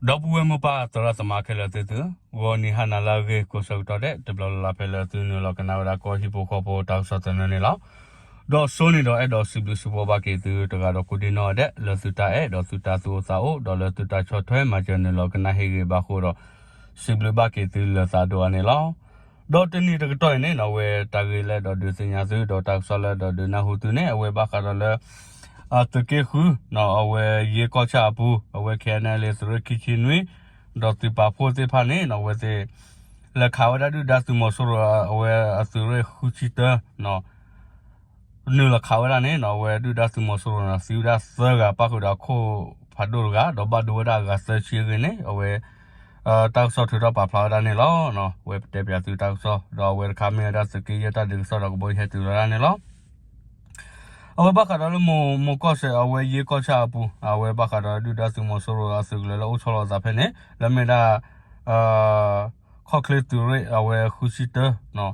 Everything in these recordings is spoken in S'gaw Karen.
ဒီပုၢ်ဝဲၢ်မိၢ်ပၢ်သရၣ်သမါခဲလၢာ်သ့ၣ်သု, ဂီၤနံၤဟါနၤလၢအဂ့ၤ ကိးဆၢကတီၢ်ဒဲး တဘျီလၢ်လၢ်ဖဲလၢသုနုာ်လီၤကနၣ်ဝဲဒၣ်ကီၢ်ဟံၣ်ဖိဃီဖိတၢ်ကစီၣ်သနၢၣ်န့ၣ်လီၤ. ဒီးစိန့ၣ်ဒီးအဲၣ်ဒိးစံးဘျုးစံးဖှိၣ်ဘၣ်က့ၤသုတဂၤဒီးကိးဒံနီၢ်ဒဲး လၢသုတၢ်အဲၣ်ဒီးသုတၢ်သူၣ်အိၣ်သးအိၣ် ဒီးလၢသုတၢ်ဆီၣ်ထွဲမၤစၢၤနုာ်လီၤကနၣ်ဟ့ၣ်ဂ့ၤဘၣ်ဃိဒီး စံးဘျုးဘၣ်က့ၤသုလၢသးဒိၣ်အါန့ၣ်လီၤ. ဒီးတနံၤတကတီၢ်အံၤန့ၣ်နီၢ် အဝဲတၢ်ဂ့ၢ်လၢအဲၣ်ဒိးဒုးသ့ၣ်ညါသု ဒီးတၢ်ကစီၣ်လၢအဲၣ်ဒိးဒုးနၢ်ဟူသုန့ၣ် အဝဲဘၣ်ဃးဒီးလၢ သုးက့ဃု အဝဲယ့ကီၢ်ဆၣ်အပူၤ အဝဲ KNLA သုးရ့ၣ်ခံဆံနွံ ဒီးသုးပာ်ဖှိၣ်သ့ၣ်တဖၣ်န့ၣ်နီၢ် အဝဲသ့ၣ် လဲၤခးဝဲဒၣ်ဒုၣ်ဒါသုးမီၤစိရိၤ အဝဲအသုးရ့ၣ်ဃုဆံတၢ နုာ်လီၤခးဝဲဒၣ်န့ၣ်နီၢ် အဝဲဒုၣ်ဒါသုးမီၤစိရိၤန့ၣ် သံဝဲဒၣ်သၢဂၤ ပၣ်ဃုာ်ဒီးအခိၣ်ဖးဒိၣ်တဂၤ ဒီးဘၣ်ဒိဝဲဒၣ်အဂၤသၢဆံအဂ့ၢ်န့ၣ် အဝဲ တၢ်ကစီၣ်ထုးထီၣ်ပာ်ဖျါဝဲဒၣ်န့ၣ်လီၤ. အဝဲပတဲပၠးသုတၢ်ကစီၣ် ဒီးအဝဲတခါမ့ၢ်ဝဲဒၣ်သုးက့ယဲၢ်တၢ်ဒုးကစီၣ်ဒီးကဘီယူၤဟဲတုၤလီၤဒၣ်န့ၣ်လီၤ. အဝဲဘၣ်ဃးဒီးလၢမိၢ်ကီၢ်စဲၣ် အဝဲယ့ကီၢ်ဆၣ်အပူၤ အဝဲဘၣ်ဃးဒီးဒုၣ်ဒါသုးမီၤစိရိၤအသုးကလၢၤလၢအိၣ်ဆီလီၤအသးဖဲန့ၣ် လၢမ့ၢ်ဒၣ် ခီၣ်ချ့သုးရ့ၣ် အဝဲဃုဆံတၢ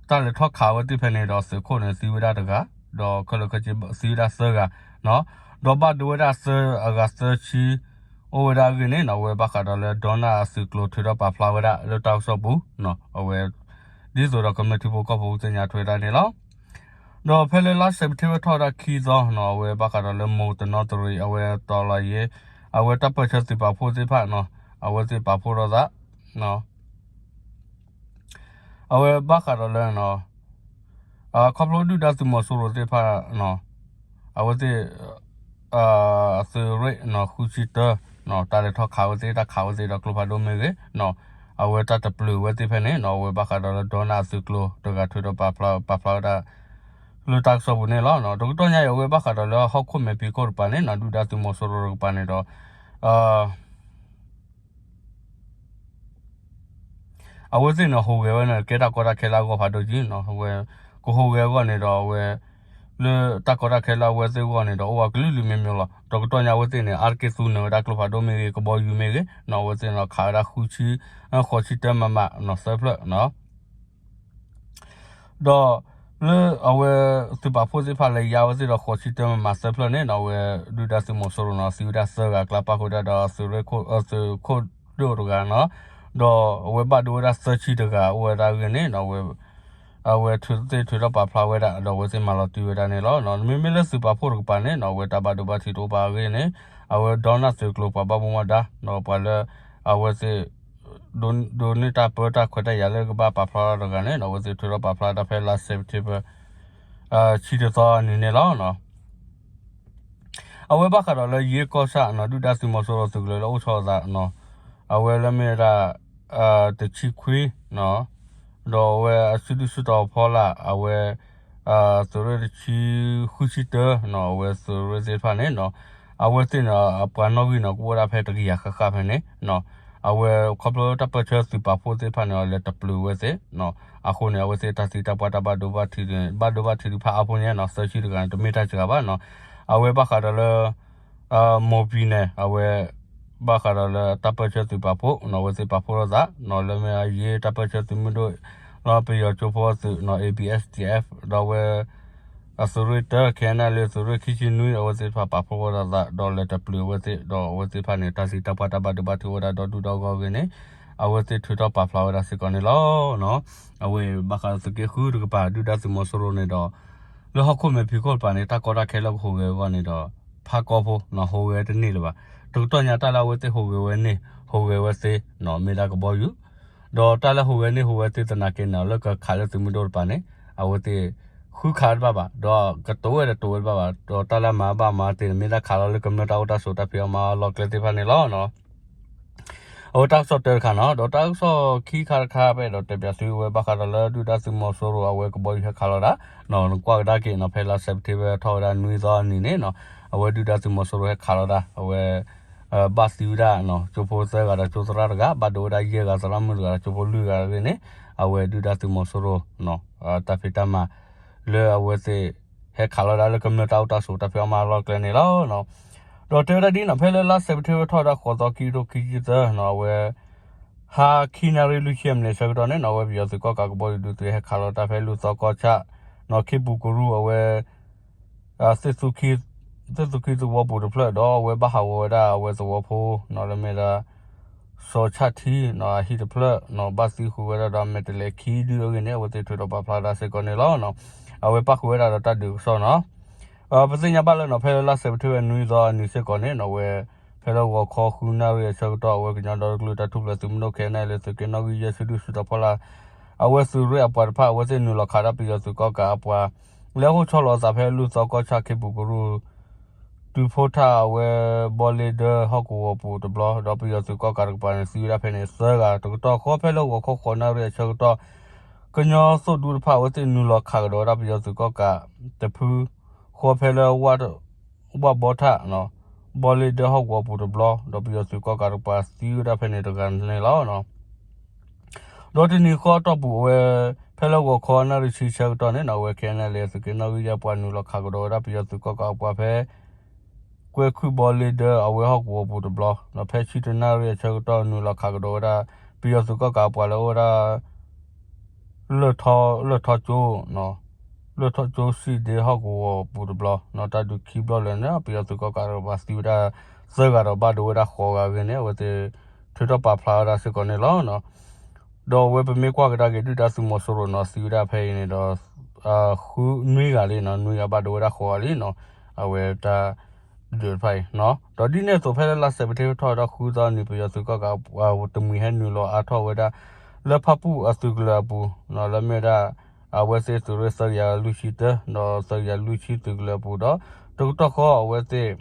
တၢ်လဲၤထီၣ်ခးဝဲသ့ၣ်ဖဲန့ၣ်ဒီးသုးခိၣ်န့ၣ်သံဝဲဒၣ်တဂၤ ဒီးခဲလၢာ်ခဲဆ့သံဝဲဒၣ်သၢဂၤ ဒီးဘၣ်ဒိဝဲဒၣ်သၢအဂၤသၢဆံ အိၣ်ဝဲဒၣ်အဂ့ၢ်န့ၣ်နီၢ် အဝဲဘၣ်ဃးဒီးလၢ ဒီနၢ် အသုးကျိၤထုးထီၣ်ပာ်ဖျါဝဲဒၣ်လၢတၢ်ကစီၣ်ပူၤ အဝဲ ဒ်သိးဒီးကမျၢၢ်ထံဖိကီၢ်ဖိကသ့ၣ်ညါထွဲဒၣ်န့ၣ်လီၤ. ဒီးဖဲလၢလါစဲးပထ့ဘၢၣ်ထီၣ်ဝဲဒၣ်ခံသီနီၢ် အဝဲဘၣ်ဃးဒီးလၢမိၢ်တနီသရံး အဝဲတီၤလီၤယ့ အဝဲတၢ်ပၢၢ်ဆၢသုးပာ်ဖှိၣ်သ့ၣ်တဖၣ်နီၢ် အဝဲသ့ၣ်ပာ်ဖှိၣ်ထီၣ်သး အဝဲဘၣ်ဃးဒီးလၢ ခီဖျိဒုၣ်ဒါသုးမီၤစိရိၤသ့ၣ်တဖၣ် အဝဲသ့ၣ် အသုးရ့ၣ်နီၢ် ဃုဆံတၢ တၢ်လဲၤထီၣ်ခးဝဲသ့ၣ် တၢ်ခးဝဲသ့ၣ်ဒီးကျိဖးဒိၣ်မ့ၢ်ဂ့ၤ အဝဲတၢ်တပျုာ်ဝဲသ့ၣ်ဖဲန့ၣ်နီၢ် အဝဲဘၣ်ဃးဒီးလၢဒီနၢ်အသုးကျိၤတဂၤထုးထီၣ်ပာ်ဖျါ ပာ်ဖျါဝဲဒၣ် လၢတၢ်ကစီၣ်ပူၤန့ၣ်လီၤ. ဒီးကတီၢ်ညါအံၤ အဝဲဘၣ်ဃးဒီးလၢဟီၣ်ခိၣ်မဲာ်ဖံးခိၣ်တကပၤန့ၣ်နီၢ် ဒုၣ်ဒါသုးမီၤစိရိၤတကပၤန့ၣ်ဒီး အဝဲသ့ၣ်န့ၣ်ဟူးဂဲၤဝဲန့ၣ် ကဲတၢ်ကီတၢ်ခဲလၢအဂီၢ်ဖးဒိၣ်က့နီၢ် အဝဲ ကဟူးဂဲၤအဂီၢ်န့ၣ်ဒီးအဝဲ လၢတၢ်ကီတၢ်ခဲလၢအဝဲသ့ၣ်အဂီၢ်န့ၣ်ဒီး အိၣ်ဝဲကလုာ်လုာ်မံၤမံၤလီၤ. ဒီးကတီၢ်ညါအဝဲသ့ၣ်န့ၣ် အါတက့ၢ်သူနၢၤဝဲဒၣ်ကျိဖးဒိၣ်မ့ၢ်ဂ့ၤ ကဘီယူၤမ့ၢ်ဂ့ၤနီၢ် အဝဲသ့ၣ်န့ၣ်ခးဝဲဒၣ်ဃုဆံ ဃိးဆံတၢမမနီၢ်သၢဖျၢၣ် ဒီး လၢအဝဲ သုးပာ်ဖှိၣ်သ့ၣ်တဖၣ်လဲၤယါဝဲသ့ၣ်ဒီးဃိးဆံတၢမမသၢဖျၢၣ်န့ၣ်နီၢ် အဝဲ ဒုၣ်ဒါသုးမီၤစိရိၤနီၢ် သံဝဲဒၣ်သၢဂၤအကျါ ပၣ်ဃုာ်ဒၣ်ဒီးသုးရ့ၣ်ခိၣ် သုးခိၣ်ဒိၣ်တဂၤနီၢ် ဒီးအဝဲဘၣ်ဒိဝဲဒၣ်သၢဆံတဂၤ အိၣ်ဝဲဒၣ်အဂ့ၢ်န့ၣ်နီၢ် အဝဲ အဝဲသ့ၣ်ထုးထီၣ်ပာ်ဖျါဝဲဒၣ် ဒီးအဝဲသ့ၣ်မၤလီၤတံၢ်ဝဲဒၣ်န့ၣ်လီၤ. မ့မ့ၢ်လၢသုးပာ်ဖှိၣ်တကပၤန့ၣ်နီၢ် အဝဲတၢ်ဘၣ်ဒိဘၣ်ထံးတအိၣ်ဘၣ်အဂ့ၢ်န့ၣ် အဝဲဒီနၢ်သုးကျိၤပှၤဘၣ်မူဘၣ်ဒါ ဒီးပှၤလၢ အဝဲသ့ၣ် ဒိးန့ၢ်တၢ်ပၢတၢ်ခွဲးတၢ်ယာ်လၢကဘၣ်ပာ်ဖျါတဂၤန့ၣ်နီၢ် အဝဲသ့ၣ်ထုးထီၣ်ပာ်ဖျါတၢ်ဖဲလါစဲးပထ့ဘၢၣ် ဆံတသီအနံၤန့ၣ်လီၤ. အဝဲဘၣ်ဃးဒီးလၢယ့ကီၢ်ဆၣ်နီၢ် ဒုၣ်ဒါသုးမီၤစိရိၤသုးကလၢၤလၢအိၣ်ဆီလီၤသး အဝဲလၢမ့ၢ်ဝဲဒၣ် တဆံခွံ ဒီးအဝဲအစုဒုၣ်စုတီၤဖီလာ် အဝဲ သုးရ့ၣ်တဆံ ဃုဆံတၢနီၢ် အဝဲသုးရ့ၣ်သ့ၣ်တဖၣ်န့ၣ် အဝဲသ့ၣ်န့ၣ် အပှၤနီၣ်ဂံၢ်န့ၣ် ကအိၣ်ဝဲဒၣ်ဖဲတကယၤဃၣ်ဃၣ်ဖဲန့ၣ် အဝဲခီဖျိတၢ်ပၢၢ်ဆၢသုးပာ်ဖှိၣ်သ့ၣ်တဖၣ်န့ၣ် လဲၤတပျုာ်ဝဲသ့ၣ် အဃိန့ၣ် အဝဲသ့ၣ်တၢ်သံတၢ်ပှၢ်တၢ်ဘၣ်ဒိဘၣ်ထံး ဘၣ်ဒိဘၣ်ထံးတဖၣ်အါဖိန့ၣ်နီၢ် သၢဆံတဂၤန့ၣ် တမ့ၢ်တၢ်စှၤဘၣ်နီၢ် အဝဲဘၣ်ဃးဒီးလၢ မိၢ်ပံၤန့ၣ် အဝဲ ဘၣ်ဃးဒီးလၢတၢ်ပၢၢ်ဆၢသုးပာ်ဖှိၣ်နီၢ် အဝဲသ့ၣ်ပာ်ဖှိၣ်ထီၣ်သးနီၢ် လၢမ့ၢ်အယ့တၢ်ပၢၢ်ဆၢသုးမုၢ်ဒိၣ် လၢပယီၤကၠိဖိအသုးနီၢ် A B S D F ဒီးအဝဲ အသုးရ့ၣ်တၢ ခဲနၣ်လၢ သုးရ့ၣ်ခံဆံနွံ အဝဲသ့ၣ်တဖၣ်ပာ်ဖှိၣ်ဝဲဒၣ်သး ဒီးလဲၤတပျုာ်အဝဲသ့ၣ် ဒီးအဝဲသ့ၣ်တဖၣ်န့ၣ် တၢ်သံတၢ်ပှၢ်တၢ်ဘၣ်ဒိဘၣ်ထံးအိၣ်ဝဲဒၣ်ဒီဒူၣ်ဒီဂီၢ်အဂ့ၢ်န့ၣ် အဝဲသ့ၣ်ထုးထီၣ်ပာ်ဖျါဝဲဒၣ်စ့ၢ်ကီးန့ၣ်လီၤ. အဝဲဘၣ်ဃးဒီးသုးက့ဃုတကပၤ ဒုၣ်ဒါသုးမီၤစိရိၤန့ၣ်ဒီး လၢဟီၣ်ခိၣ်မဲာ်ဖံးခိၣ်တကပၤန့ၣ် တၢ်ကီတၢ်ခဲလၢကဟူးဂဲၤအဂီၢ်န့ၣ်ဒီး ဖးကီဖိနီၢ် ဟူးဂဲၤတန့ၢ်လၢၤဘၣ်. တကတီၢ်ညါတၢ်လၢအဝဲသ့ၣ်ဟူးဂဲၤဝဲန့ၢ် ဟူးဂဲၤဝဲသ့နီၢ် မ့ၢ်ဒၣ်ကဘီယူၤ ဒီးတၢ်လၢဟူးဂဲၤန့ၢ်ဟူးဂဲၤသ့သနာ်က့န့ၣ် လၢကခးလၢသုးမုၢ်ဒိၣ်တကပၤန့ၣ် အဝဲသ့ၣ် ဃုခးတဘၣ်ဘၣ် ဒီးကတိၤဝဲဒီးတိၤဝဲတဘၣ်ဘၣ် ဒီးတၢ်လၢမၤဘၣ်မၤတ့ၢ်န့ၣ် မ့ၢ်ဒၣ်ခးလီၤလၢကမျၢၢ်တၢ်အိၣ်တၢ်ဆိးတၢ်ဖံးအီၣ်မၤအီၣ်အလီၢ်ကျဲသ့ၣ်တဖၣ်န့ၣ်လီၤ. အဝဲတၢ်ကစီၣ်တၢတခါနီၤ, ဒီးတၢ်ကစီၣ်ခံခါတခါ ပအဲၣ်ဒိးတဲပၠးသုဝဲဘၣ်ဃးဒီးလၢဒုၣ်ဒါသုးမီၤစိရိၤ အဝဲကဘီယူၤဟဲခးလီၤဒၣ်, နကွၢ်ကဒါက့ၤနီၤ ဖဲလါစဲးပထ့ဘၢၣ်ထီၣ်ဝဲဒၣ်နွံသီအနံၤန့ၣ်နီၤ, အဝဲဒုၣ်ဒါသုးမီၤစိရိၤဟဲခးလီၤဒၣ် အဝဲ ဘၣ်သံဝဲဒၣ် ကၠိဖိသၢဂၤဒီးကၠိသရၣ်တဂၤ, ဘၣ်ဒိဝဲဒၣ်ယဲၢ်ဂၤသရၣ်မုၣ်တဂၤဒီးကၠိဖိလွံၢ်ဂၤအဂ့ၢ်န့ၣ်, အဝဲဒုၣ်ဒါသုးမီၤစိရိၤ တၢ်ဖံးတၢ်မၤ လၢအဝဲသ့ၣ် ဟဲခးလီၤဒၣ်လၢကမျၢၢ်တၢ်အိၣ်တၢ်ဆိးတၢ်ဖံးအီၣ်မၤအီၣ်အလီၢ်ကျဲန့ၣ်လီၤ. ဒီးတဲဝဲဒၣ်ဒ်နီၤ ဖဲလၢလါစဲးပထ့ဘၢၣ်ထီၣ်ဝဲဒၣ်ဃိးသီခံကထိခံဆံသၢနီၤ အဝဲ ဟါခံနၣ်ရံၣ်လွံၢ်ဆံမံးနံးဆၢကတီၢ်န့ၣ်နီၤ အဝဲပယီၤသုးကီၣ်ကးကဘီယူၤဒုးသုးဟဲခးလီၤတၢ်ဖဲလူၢ်သီကီၢ်ဆၣ်နီၤ ခ့ပူၤကရူၢ်အဝဲ သ့ၣ်သူၣ်ခံသဝီပူၤတဖျၢၣ် ဒီးအဝဲဘၣ်ဟးဂီၤဝဲဒၣ်အဝဲသဝီဖိနီၤ လၢမ့ၢ်ဒၣ် စီၤဆၣ်ထံနီၤ အဟံၣ်တဖျၢၣ်နီၤ ဘၣ်သံဃုာ်ဝဲဒၣ်ဒီးမဲာ်တဲးလဲးခံဒုအဂ့ၢ်န့ၣ် အဝဲသ့ၣ်ထုးထီၣ်ပာ်ဖျါဒၣ်စ့ၢ်ကီးန့ၣ်လီၤ. အဝဲပၣ်ဃုာ်ဝဲဒၣ်ဒီးတၢ်ဒုးကစီၣ်နီၤ ပသ့ၣ်ညါဘၣ်လၢနီၤ ဖဲလၢလါစဲးပထ့ဘၢၣ်နွံသီအနံၤစ့ၢ်ကီးန့ၣ်နီၤ အဝဲ ဖဲလၢဂီၤခီဃုနၣ်ရံၣ်အဆၢကတီၢ် အဝဲကညီဒီတကလုာ်တၢ်ထူၣ်ဖျဲးသုးမုၢ်ဒိၣ် ခဲအံၤနဲၣ်လၢသုးက့နီၣ်ဂံၢ်ယဲၢ်စုဒုၣ်စုတီၤဖီလာ် အဝဲသုးရ့ၣ်အပှၤတဖၣ် အဝဲသ့ၣ်နုာ်လီၤခးဒီးပယီၤသုးကီၢ်ကးအပှၤ လၢဟီၣ်ဆီလီၤအသးဖဲလူၢ်သီကီၢ်ဆၣ်ခ့ပူၤကရူၢ် တုၤဖီထၣ်အဝဲဘီလ့ဒၢဟီၣ်ကဝီၤပူၤတဘျီ ဒီးပယီၤသုးကီၢ်ကးတကပၤန့ၣ် သံဝဲဒၣ်ဖဲန့ၣ်သၢဂၤ တကတီၢ်ဃီဖဲလၢဂီၤခီဃိးနၣ်ရံၣ်အဆၢကတီၢ် ကညီသိၣ်ဒူတဖၣ် အဝဲသ့ၣ်နုာ်လီၤခးကဒီးဝဲဒၣ်ပယီၤသုးကီၢ်ကးတဖု ဃီဖဲလၢ ဝၣ်ဘီထၣ် ဘီလ့ဒၢဟီၣ်ကဝီၤပူၤတဘျီ ဒီးပယီၤသုးကီၢ်ကးတကပၤသံဝဲဒၣ်ဖဲန့ၣ်တဂၤန့ၣ်လီၤ. ဒီးတနံၤဃီအတီၢ်ပူၤအဝဲ ဖဲလၢဂီၤခီနၣ်ရံၣ်ဆံဆၢကတီၢ်န့ၣ်နီၤ အဝဲ ခဲအံၤနဲၣ်လၢသုးက့နီၣ်ဂံၢ်ယဲၢ်ပှၤနုာ်လီၤခးကဒီးဝဲဒၣ်ပယီၤသုးကီၢ်ကးအပှၤဖဲ ကွဲၢ်ခုၣ်ဘီလ့ဒၢအဝဲဟီၣ်ကဝီၤပူၤတဘျီ ဒီးဖဲဆံတနၣ်ရံၣ်အဆၢကတီၢ်နုာ်လီၤခးကဒီးဝဲဒၣ် ပယီၤသုးကီၢ်ကးအပှၤလၢအိၣ်ဝဲဒၣ် လၢၢ်ထီကၠိ လၢၢ်ထီကၠိစံးဒ့ဟီၣ်ကဝီၤပူၤတဘျီ တၢ်ဒုးခံဘျီလၢာ်န့ၣ် ပယီၤသုးကီၢ်ကးတကပၤသံဝဲဒၣ်သၢဂၤဒီးဘၣ်ဒိဝဲဒၣ်ဃိးဂၤအဂ့ၢ်န့ၣ် အဝဲသ့ၣ်ထုးထီၣ်ပာ်ဖျါဝဲဒၣ်စ့ၢ်ကီးန့ၣ်လီၤ. ဒီးအဝဲပမ့ၢ်ကွၢ်ကဒါက့ၤဒုၣ်ဒါသုးမီၤစိရိၤနီၤ သံဝဲဒၣ်ဖဲအံၤန့ၣ်ဒီး ဃုနွံဂၤလံနီၤ နွံဂၤဘၣ်ဒိဝဲဒၣ်ဃိးဂၤလံနီၤ အဝဲတၢ်ဒုးတဖၣ်အံၤ ဒီးဒ်န့ၣ်အသိးဖဲလၢလါစဲးပထ့ဘၢၣ်ထီၣ်ဒီးဃုသီအနံၤ ပယီၤသုးကီၢ်ကးတမှံၤဟဲနုာ်လီၤအါထီၣ်ဝဲဒၣ် လၢဖၣ်ပူၣ်အသုးကလၢၤအပူၤ လၢမ့ၢ်ဝဲဒၣ် အဝဲသ့ၣ်သုးရ့ၣ်သၢကယၤလွံၢ်ဆံတၢ ဒီးသၢကယၤလွံၢ်ဆံသုးကလၢၤအပူၤဒီး တကတီၢ်ဃီအဝဲသ့ၣ်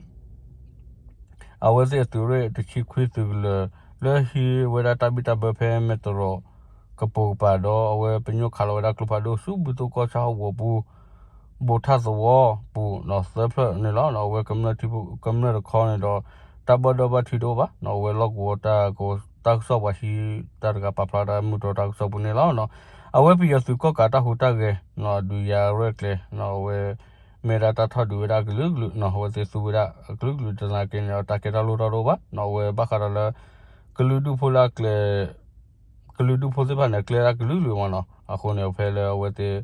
အဝဲသ့ၣ်အသုးရ့ၣ်တဆံခွံသုးကလၢၤ လၢဟံးဝဲဒၣ်တၢ်ဘံၣ်တၢ်ဘၢဖဲမဲၢ်တရီးကပိာ်ကပၤဒီး အဝဲပညိၣ်ခးလီၤဝဲဒၣ်ကျိဖးဒိၣ်ဆူဘုသိၣ်ကီၢ်ဆၣ်ဟီၣ်ကဝီၤပူၤ ဘိးထၣ်သဝီပူၤနီၤ သၢဖျၢၣ်န့ၣ်လီၤ. အဝဲကမျၢၢ်ထံဖိ ကမျၢၢ်တခီန့ၣ်ဒီး တၢ်ဘၣ်ဒိဘၣ်ထံးတအိၣ်ဘၣ်နီၤ အဝဲလီၢ်ကဝီၤတၢ်က တၢ်ကစီၣ်ပှၤဟံးတၢ်တဂၤပာ်ဖျါတၢ်မုၢ်တြီတၢ်ကစီၣ်ပူၤန့ၣ်လီၤ. အဝဲပယီၤသုးကီၢ်ကးတၢ်ဟူးတၢ်ဂဲၤနီၤ ဒုးယၤရဲၣ်ကျဲၤနီၤ အဝဲ မ့ၢ်ဒၣ်တၢ်ထီၣ်ဒုးဝဲဒၣ်အကလုာ်ကလုာ်နီၤ အဝဲသ့ၣ်သူဝဲဒၣ်အကလုာ်ကလုာ်တနာ်က့န့ၣ်ဒီး တၢ်ကဲထီၣ်လိၣ်ထီၣ်တအိၣ်ဘၣ်နီၤ အဝဲဘၣ်ဃးဒီးလၢ ကလုာ်ဒူၣ်ဖိလၢအကျဲၤ ကလုာ်ဒူၣ်ဖိသ့ၣ်တဖၣ်န့ၣ် အကျဲဒၣ်ကလုာ်ကလုာ်မးနီၤ အဃိန့ၣ် ဖဲလၢအဝဲသ့ၣ်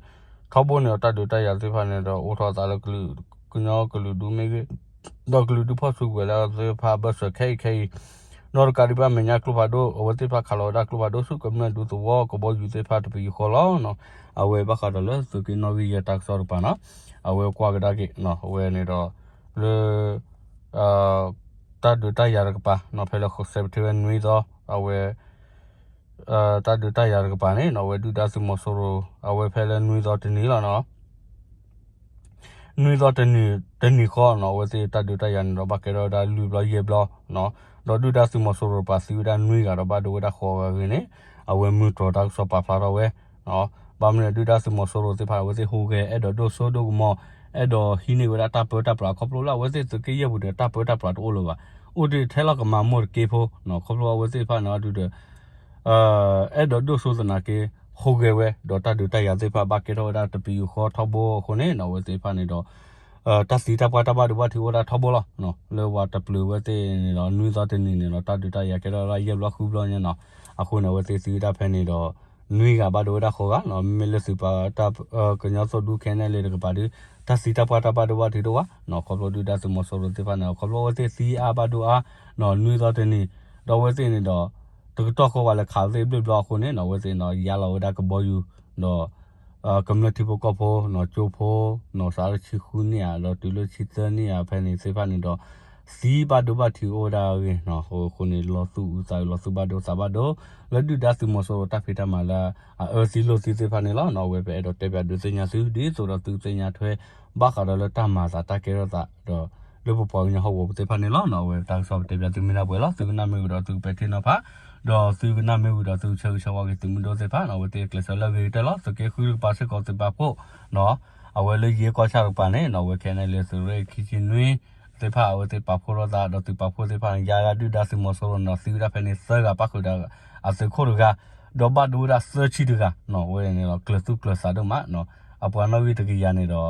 ထီဘိန့ၣ်ဒီးတၢ်ဒုးတၢ်ယၤသ့ၣ်တဖၣ်န့ၣ်ဒီး အိၣ်ထီၣ်အသးလၢကလုာ် ကညီကလုာ်ဒူၣ်မ့ၢ်ဂ့ၤ ဒီးကလုာ်ဒူၣ်ဖီၣ်စုကဝဲၤလၢအသ့ၣ်တဖၣ်အဘၢၣ်စၢၤခဲအံၤခဲအံၤ ဒီးတကးဒံးဘၣ်မဲာ်ညါကျိဖးဒိၣ် အဝဲသ့ၣ်တဖၣ်ခးလီၤဝဲဒၣ်ကျိဖးဒိၣ်ဆူကမျၢၢ်ဒူသဝီကဘီယူၤသ့ၣ်တဖၣ်တပယူာ်ဃီလီၤ. အဝဲဘၣ်ဃးဒီးလၢသုးက့နီၣ်ဂံၢ်ယဲၢ်တၢ်ကစီၣ်တကပၤနီၤ အဝဲကွၢ်ကဒါက့ၤ အဝဲန့ၣ်ဒီး လၢ တၢ်ဒုးတၢ်ယၤတကပၤနီၤ ဖဲလၢစဲးပထ့ဘၢၣ်နွံသီ အဝဲ တၢ်ဒုးတၢ်ယၤတကပၤန့ၣ်နီၤ အဝဲဒုၣ်ဒါသုးမီၤစိရိၤ အဝဲဖဲလၢနွံသီတနံၤလီၤနီၤ နွံသီတနံၤ တနံၤဃီနီၤ အဝဲသ့ၣ်တၢ်ဒုးတၢ်ယၤန့ၣ်ဒီး ဘၣ်ကဲထီၣ်ဝဲဒၣ်လွံၢ်ဘျီယဲၢ်ဘျီနီၤ ဒီးဒုၣ်ဒါသုးမီၤစိရိၤတကပၤသံဝဲဒၣ်နွံဂၤဒီးဘၣ်ဒိဝဲဒၣ်ဃိးဂၤအဂ့ၢ်န့ၣ် အဝဲမုၢ်တြီတၢ်ကစီၣ်ပာ်ဖျါထီၣ်ဝဲ ဘၣ်မနုၤဒုၣ်ဒါသုးမီၤစိရိၤသ့ၣ်တဖၣ် အဝဲသ့ၣ်ဟူးဂဲၤအဲၣ်ဒိးဒိၣ်စိဒိၣ်ကမီၤ အဲၣ်ဒိးဟံးန့ၢ်ဝဲဒၣ်တၢ်ပၢတၢ်ပြးခီဖျိလၢအဝဲသ့ၣ်သုးက့ယဲၢ်ပူၤဒီး တၢ်ပၢတၢ်ပြးတအိၣ်လၢၤဘၣ်. အိၣ်ဒံးထဲလီၤကမၤမိၢ်တက့ဖိနီၤ ခီဖျိအဝဲသ့ၣ်တဖၣ်န့ၣ်အဒုဒီး အဲၣ်ဒိးဒိၣ်စိသနာ်က့ ဟူးဂဲၤဝဲ ဒီးတၢ်ဒုးတၢ်ယၤသ့ၣ်တဖၣ်ဘၣ်ကဲထီၣ်ဝဲဒၣ်တပယူာ်ဃီထီဘိအဃိန့ၣ်နီၤ အဝဲသ့ၣ်တဖၣ်န့ၣ်ဒီး တၢ်သံတၢ်ပှၢ်တၢ်ဘၣ်ဒိဘၣ်ထံးအိၣ်ဝဲဒၣ်ထီဘိလီၤ. လၢပှၤတပျုာ်ဝဲသ့ၣ်န့ၣ်ဒီး နွံသီတနံၤန့ၣ်ဒီး တၢ်ဒုးတၢ်ယၤကဲထီၣ်ဝဲဒၣ်ယဲၢ်ဘျီဃုဘျီညါနီၤ အဃိန့ၣ် အဝဲသ့ၣ်သံဝဲဒၣ်ဖဲန့ၣ်ဒီး နွံဂၤဘၣ်ဒိဝဲဒၣ်ဃိးဂၤနီၤ မ့မ့ၢ်လၢသုးပာ်တၢ် ကညီသိၣ်ဒူခဲအံၤနဲၣ်လၢတကပၤဒီး တၢ်သံတၢ်ပှၢ်တၢ်ဘၣ်ဒိဘၣ်ထံးတအိၣ်ဘၣ်နီၤ ခီဖျိဒုၣ်ဒါသုးမီၤစိရိၤသ့ၣ်တဖၣ်န့ၣ် ခီဖျိအဝဲသ့ၣ်သံအါဘၣ်ဒိအါနီၤ နွံသီတနံၤ ဒီးအဝဲသ့ၣ်န့ၣ်ဒီး တကတီၢ်ဃီဝဲလဲၤခးသ့ၣ်ဘျ့ၣ်ဘျီအဃိန့ၣ်နီၤ အဝဲသ့ၣ်န့ၣ်ဒီး ယါလီၤဝဲဒၣ်ကဘီယူၤ ဒီး ကမျၢၢ်ထံဖိကီၢ်ဖိနီၤ ကၠိဖိနီၤ စးလၢဆံဃုနံၣ်ဧါ ဒီးတုၤလၢဆံသၢနံၣ်ဧါ ဖဲန့ၣ်သ့ၣ်တဖၣ်န့ၣ်ဒီး သံဘၣ်ဒိဘၣ်ထံးအိၣ်ဝဲဒၣ်အဂ့ၢ်နီၤ အဃိန့ၣ် လီၤသူၣ်အုးသးအုး လီၤသူၣ်ဘၣ်ဒိသးဘၣ်ဒိ လၢဒုၣ်ဒါသုးမီၤစိရိၤတၢ်ဖံးတၢ်မၤလၢ အအၢသံလိာ်သံသ့ၣ်တဖၣ်န့ၣ်လီၤနီၤ အဝဲပအဲၣ်ဒိးတဲပၠးဒုးသ့ၣ်ညါသု ဒ်သိးဒီးသုကသ့ၣ်ညါထွဲ ဘၣ်ဃးဒီးလၢတၢ်မၤသးတၢ်ကဲထီၣ်သး ဒီး လၢပပှၤကညီဟီၣ်ကဝီၤပူၤသ့ၣ်တဖၣ်န့ၣ်လီၤနီၤ အဝဲတၢ်ကစီၣ်ပတဲပၠးသုမ့ၢ်ဒၣ်ပှဲၤလီၤ သုကနၣ်မ့ၢ်ဝံၤဒီးသုကပဲာ်ထံနီၤဖး ဒီးသုကနၣ်မ့ၢ်ဝံၤဒီးသုကဆၢဂ့ၤဆၢဝါက့ၤသုးမုၢ်ဒိၣ်သ့ၣ်တဖၣ်နီၤ အဝဲသ့ၣ်ကျဲးစၢးလၢအဂ့ၤကတၢၢ်လီၤ သုးက့ဃုတကပၤစ့ၢ်ကီးသုးပာ်ဖှိၣ်နီၤ အဝဲလၢယဲၢ်ကီၢ်ဆၣ်တကပၤန့ၣ်နီၤ အဝဲခဲအံၤန့ၣ်လၢသုးရ့ၣ်ခံဆံနွံသ့ၣ်တဖၣ် အဝဲသ့ၣ်ပာ်ဖှိၣ်ထီၣ်သး ဒီးသုးပာ်ဖှိၣ်သ့ၣ်တဖၣ်န့ၣ် ယါဒၣ်ဒုၣ်ဒါသုးမီၤစိရိၤနီၤ သံဝဲဒၣ်ဖဲန့ၣ်သၢဂၤပၣ်ဃုာ်ဒီး အသုးခိၣ်တဂၤ ဒီးဘၣ်ဒိဝဲဒၣ်သၢဆံတဂၤနီၤ အဝဲန့ၣ်လီၤ ကျၢၤသူၣ်ကျၢၤသးဒိၣ်မးနီၤ အပှၤနီၣ်ဂံၢ်တကယၤန့ၣ်ဒီး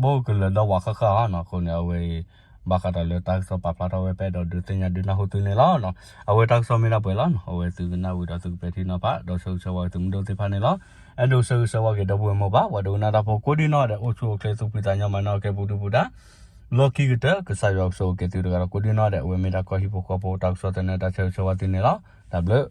ဘိၣ်ကလၢၤဒီဝးဃၣ်ဃၣ်ဧါနီၤ အဃိန့ၣ် အဝဲအံၤ ဘၣ်ဃးဒီးလၢတၢ်ကစီၣ်ပာ်ဖျါထီၣ်ဝဲ ပအဲၣ်ဒိးဒုးသ့ၣ်ညါဒုးနၢ်ဟူသုန့ၣ်လီၤ. အဝဲတၢ်ကစီၣ်မ့ၢ်ဒၣ်ပှဲၤလီၤနီၤ အဝဲသုကနၣ်ဝံၤဒီးသုကပဲာ်ထံနီၤဖး ဒီးဆၢဂ့ၤဆၢဝါက့ၤသုးမုၢ်ဒိၣ်သ့ၣ်တဖၣ်န့ၣ်လီၤ. အဲၣ်ဒိးဆၢဂ့ၤဆၢဝါက့ၤဒီပုၢ်ဝဲၢ်မိၢ်ပၢ် ပှၤဒိကနၣ်တၢ်ဖိကိးဒံနီၢ်ဂၤဒဲး အိၣ်ဆူၣ်အိၣ်ချ့ သူၣ်ဖှံသးညီ မၤနၢၤကဲပူၤဒုပူၤဒါ လီၢ်ခံကတၢၢ် ကစၢ်ယွၤကဆိၣ်ဂ့ၤက့ၤသုတဂၤဒီးကိးဒံနီၢ်ဒဲး အဝဲမ့ၢ်ဒၣ်ကီၢ်ဟံၣ်ဖိဃီဖိတၢ်ကစီၣ်သန့တၢ်ဆၢဂ့ၤဆၢဝါသုန့ၣ်လီၤ. တၢ်ဘျုး